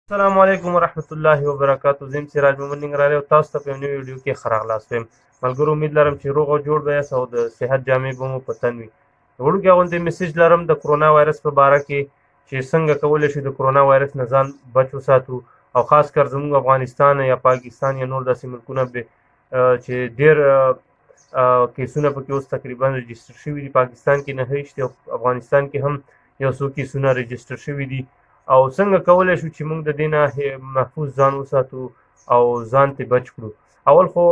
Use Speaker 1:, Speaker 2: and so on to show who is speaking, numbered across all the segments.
Speaker 1: السلام علیکم ورحمت الله وبرکاتو. زم سراج محمد ننګرهاري او تاسو ته په یو نوي ویډیو کې ښه راغلاست وایم. ملګرو، امید لرم چې روغ او جوړ به یاست او د صحت جامې به مو په تن وي. وړوکی غوندې میسج لرم د کرونا وایرس په باره کې، چې څنګه کولی شو د کرونا وایرس نه ځان بچ وساتو، او خاص کر زموږ افغانستان یا پاکستان یا نور داسې ملکونه به چې ډېر کیسونه پکې اوس تقریبا رجسټر شوي دي. پاکستان کې 29 او افغانستان کې هم یو څو کیسونه رجسټر شوي دي، او څنګه کولی شو چې موږ د دې نه محفوظ ځان وساتو او ځان ته بچ کړو. اول خو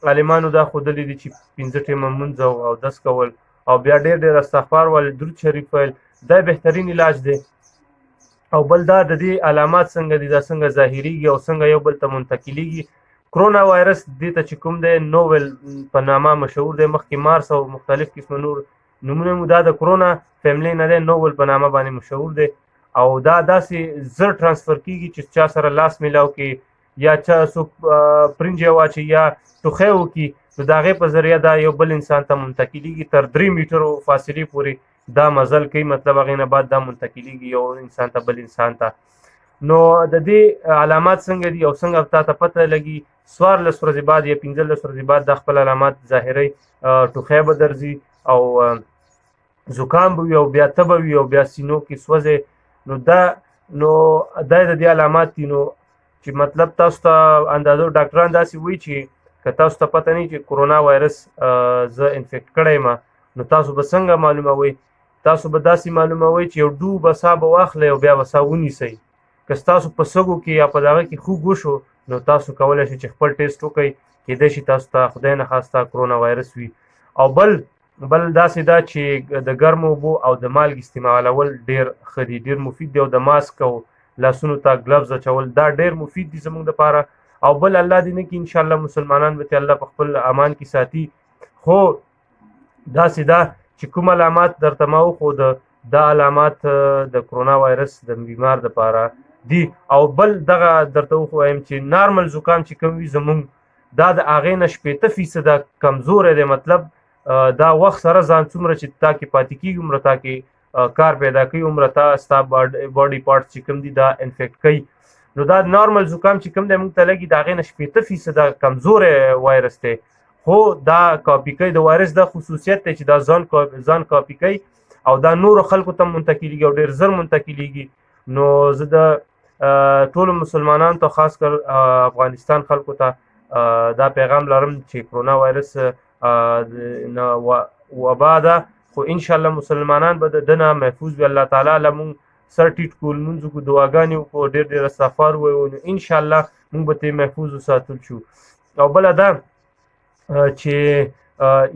Speaker 1: عالمانو دا ښودلي دي چې 5 ټیمه مونځ او اودس کول او بیا ډېر ډېر استغفار ویل، درود شریف ویل، دا بهترین علاج دی. او بل دا د دې علامات څنګه دي، دا څنګه ظاهریږي او څنګه یو بل ته منتقلیږي. کرونا وایرس دې ته چې کوم دی نوول په نامه مشهور دی، مخکې مارس او مختلف قسمه نور نومونه مو، دا د کرونا فیملی نه دی، نوول په نامه باندې مشهور دی. او دا داسې زر ترانسفر کیږي چې چا سره لاس ملاو کې یا چا څوک پرنجی واچي یا ټوخی وکړي، نو د هغې په ذریعه دا یو بل انسان ته منتقلیږي. تر 3 میټرو فاصلې پورې دا مزل کوي، مطلب هغې نه بعد دا منتقلیږي یو انسان ته بل انسان ته. نو د دې علامات څنګه دي او څنګه تا ته پته لګي؟ 14 ورځې بعد یا 15 ورځې بعد دا خپل علامات ظاهروي. ټوخی به درځي او زکام به وي او بیا تبه وي او بیا سینو کې سوځي. نو دا د دې علامات دي. نو چې مطلب تاسو ته اندازه ډاکټران داسې وایي چې که تاسو ته پته نه چې کرونا وایرس زه انفیکټ کړی ما، نو تاسو به څنګه معلوموئ؟ تاسو به داسې معلوموئ چې یو ډوبه ساه به واخلئ او بیا به ساه ونیسئ. که ستاسو په سږو کې یا په دغه کې خوږ وشو، نو تاسو کولی شئ چې خپل ټیسټ وکړئ، کیدای شي تاسو ته خدای نخواسته کرونا وایرس وي. او بل داسې ده چې د ګرمو اوبو او د مالګې استعمالول ډېر ښه دي، ډېر مفید دي، او د ماسک او لاسونو ته ګلوز اچول دا ډېر مفید دي زموږ دپاره. او بل الله دې نه کړي، انشاءالله مسلمانان به ترې الله په خپل امان کې ساتي، خو داسې ده چې کوم علامات درته ما وښوده، دا علامات د کرونا وایرس د بیمار دپاره دي. او بل دغه درته وښویم چې نارمل زکام چې کوم وي زموږ، دا د هغې نه 60% کمزوری دی. مطلب دا وخت سره ځان څومره چې تا کې پاتې کېږي، عمره تا کې کار پیدا کوي، عمره تا ستا باډي پارټس چې کوم دي دا انفیکټ کوي. نو دا نارمل زکام چې کوم دی موږ ته لګي، د هغې نه 60% کمزوری وایرس دی، خو دا کاپي کوي. د وایرس دا خصوصیت دی چې دا ځان کاپي کوي او دا نورو خلکو ته منتقلیږي او ډېر زر منتقلیږي. نو زه د ټولو مسلمانانو ته، خاص کر افغانستان خلکو ته دا پیغام لرم چې کرونا وایرس وبا ده، خو انشاءالله مسلمانان به د ده نه محفوظ وي. الله تعالی له مونږ سر ټیټ کړو، لمونځ وکړو، دعاګانې وکړو، ډېر ډېر استغفار ووایو، نو انشاءالله مونږ به ترې محفوظ وساتل شو. او بله دا چې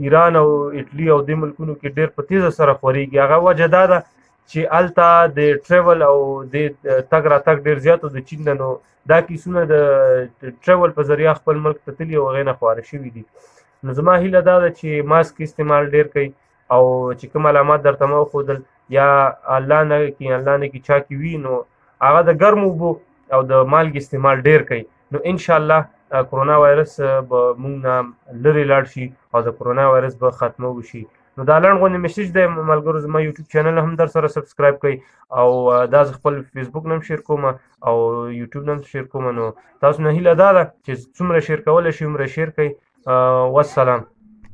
Speaker 1: ایران او اټلی او دې ملکونو کې ډېر په تیزه سره خورېږي، هغه وجه دا ده چې هلته د ټریول او د تګ راتګ ډېر زیات و د چین نه، نو دا کیسونه د ټریول په ذریعه خپل ملک ته تللي او هغې نه خواره شوي دي. نو زما هیله دا ده چې ماسک استعمال ډېر کړئ، او چې کوم علامات درته ما وښودل، یا الله نه کړي، الله نه کړي چا کې وي، نو هغه د ګرمو اوبو او د مالګې استعمال ډېر کړئ، نو انشاءالله کرونا وایرس به مونږ نه لرې لاړ شي او د کرونا وایرس به ختمه وشي. نو دا لنډ غوندې میسج دی ملګرو. زما یوټیوب چینل هم در سره سبسکرایب کړئ، او دا زه خپل فیسبوک نه هم شیر کوم او یوټیوب نه هم شیر کوم. نو تاسو نه هیله دا ده چې څومره شیر کولی شئ هومره شیر کړئ. والسلام.